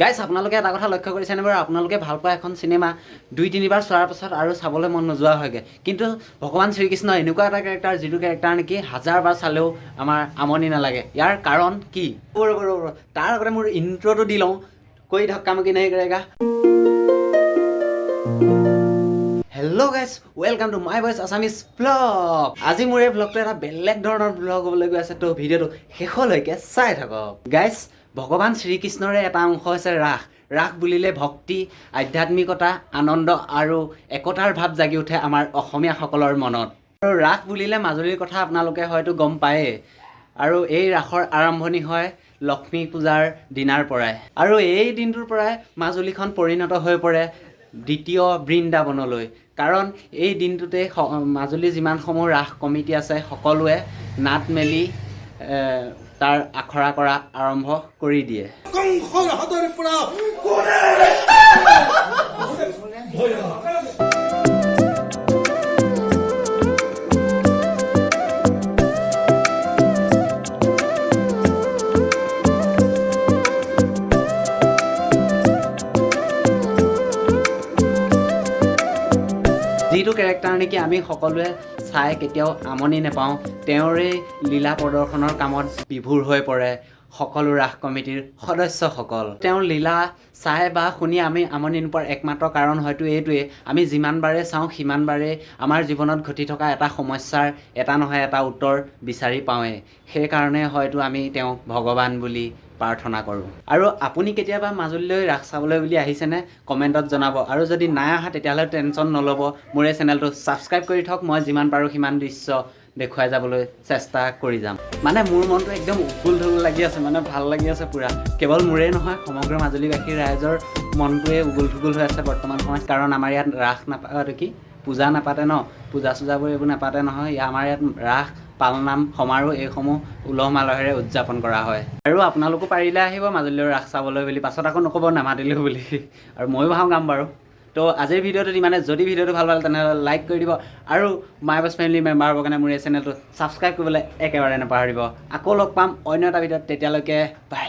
গাইছ, আপোনালোকে এটা কথা লক্ষ্য কৰিছেনে বাৰু? আপোনালোকে ভাল পোৱা এখন চিনেমা দুই তিনিবাৰ চোৱাৰ পাছত আৰু চাবলৈ মন নোযোৱা হয়গৈ। কিন্তু ভগৱান শ্ৰীকৃষ্ণ এনেকুৱা এটা কেৰেক্টাৰ, যিটো কেৰেক্টাৰ নেকি হাজাৰবাৰ চালেও আমাৰ আমনি নালাগে। ইয়াৰ কাৰণ কি? ৰ'ব ৰ'ব ৰ'ব, তাৰ আগতে মোৰ ইণ্ট্ৰটো দি লওঁ। कोई धक्का मुक्की नहीं करेगा। Hello guys, welcome to My Voice Assamese vlog। আজি মোৰ এই ভ্লগটো এটা বেলেগ ধৰণৰ ভ্লগ হ'বলৈ গৈ আছে, তো ভিডিঅ'টো শেষলৈকে চাই থাকক। গাইজ, ভগৱান শ্ৰীকৃষ্ণৰে এটা অংশ হৈছে ৰাস। ৰাস বুলিলে ভক্তি, আধ্যাত্মিকতা, আনন্দ আৰু একতাৰ ভাৱ জাগি উঠে আমাৰ অসমীয়াসকলৰ মনত। আৰু ৰাস বুলিলে মাজুলীৰ কথা আপোনালোকে হয়তো গম পায়েই। আৰু এই ৰাসৰ আৰম্ভণি হয় লক্ষ্মী পূজাৰ দিনাৰ পৰাই আৰু এই দিনটোৰ পৰাই মাজুলীখন পৰিণত হৈ পৰে দ্বিতীয় বৃন্দাবনলৈ। কাৰণ এই দিনটোতে মাজুলীৰ যিমানসমূহ ৰাস কমিটি আছে, সকলোৱে নাট মেলি তাৰ আখৰা কৰা আৰম্ভ কৰি দিয়ে। কংসৰ হাতৰ পৰা কোনে যিটো কেৰেক্টাৰ নেকি আমি সকলোৱে চাই কেতিয়াও আমনি নাপাওঁ, তেওঁৰেই লীলা প্ৰদৰ্শনৰ কামত বিভোৰ হৈ পৰে সকলো ৰাস কমিটিৰ সদস্যসকল। তেওঁৰ লীলা চাই বা শুনি আমি আমনি নোপোৱাৰ একমাত্ৰ কাৰণ হয়তো এইটোৱেই, আমি যিমানবাৰে চাওঁ সিমানবাৰেই আমাৰ জীৱনত ঘটি থকা এটা সমস্যাৰ এটা নহয় এটা উত্তৰ বিচাৰি পাওঁৱেই। সেইকাৰণে হয়তো আমি তেওঁক ভগৱান বুলি প্ৰাৰ্থনা কৰোঁ। আৰু আপুনি কেতিয়াবা মাজুলীলৈ ৰাস চাবলৈ বুলি আহিছেনে? কমেণ্টত জনাব। আৰু যদি নাই অহা, তেতিয়াহ'লে টেনশ্যন নল'ব, মোৰ এই চেনেলটো ছাবস্ক্ৰাইব কৰি থওক। মই যিমান পাৰোঁ সিমান দৃশ্য দেখুৱাই যাবলৈ চেষ্টা কৰি যাম। মানে মোৰ মনটো একদম উগুল থুগুল লাগি আছে, মানে ভাল লাগি আছে পূৰা। কেৱল মোৰেই নহয়, সমগ্ৰ মাজুলীবাসী ৰাইজৰ মনটোৱে উগুল থুগুল হৈ আছে বৰ্তমান সময়ত। কাৰণ আমাৰ ইয়াত ৰাস নাপাতে, কি পূজা নাপাতে ন, পূজা চূজাবোৰ এইবোৰ নাপাতে নহয়। আমাৰ ইয়াত ৰাস, পালনাম, সমাৰোহ এইসমূহ উলহ মালহেৰে উদযাপন কৰা হয়। আৰু আপোনালোকো পাৰিলে আহিব মাজুলীৰ ৰাস চাবলৈ বুলি, পাছত আকৌ নক'ব নামাতিলোঁ বুলি। আৰু ময়ো ভাও গাম বাৰু। তো আজিৰ ভিডিঅ'টোত ইমানে। যদি ভিডিঅ'টো ভাল পালে, তেনেহ'লে লাইক কৰি দিব আৰু মাই ভইচ ফেমিলি মেম্বাৰ হ'বৰ কাৰণে মোৰ এই চেনেলটো ছাবস্ক্ৰাইব কৰিবলৈ একেবাৰে নাপাহৰিব। আকৌ লগ পাম অন্য এটা ভিডিঅ'ত, তেতিয়ালৈকে বাই।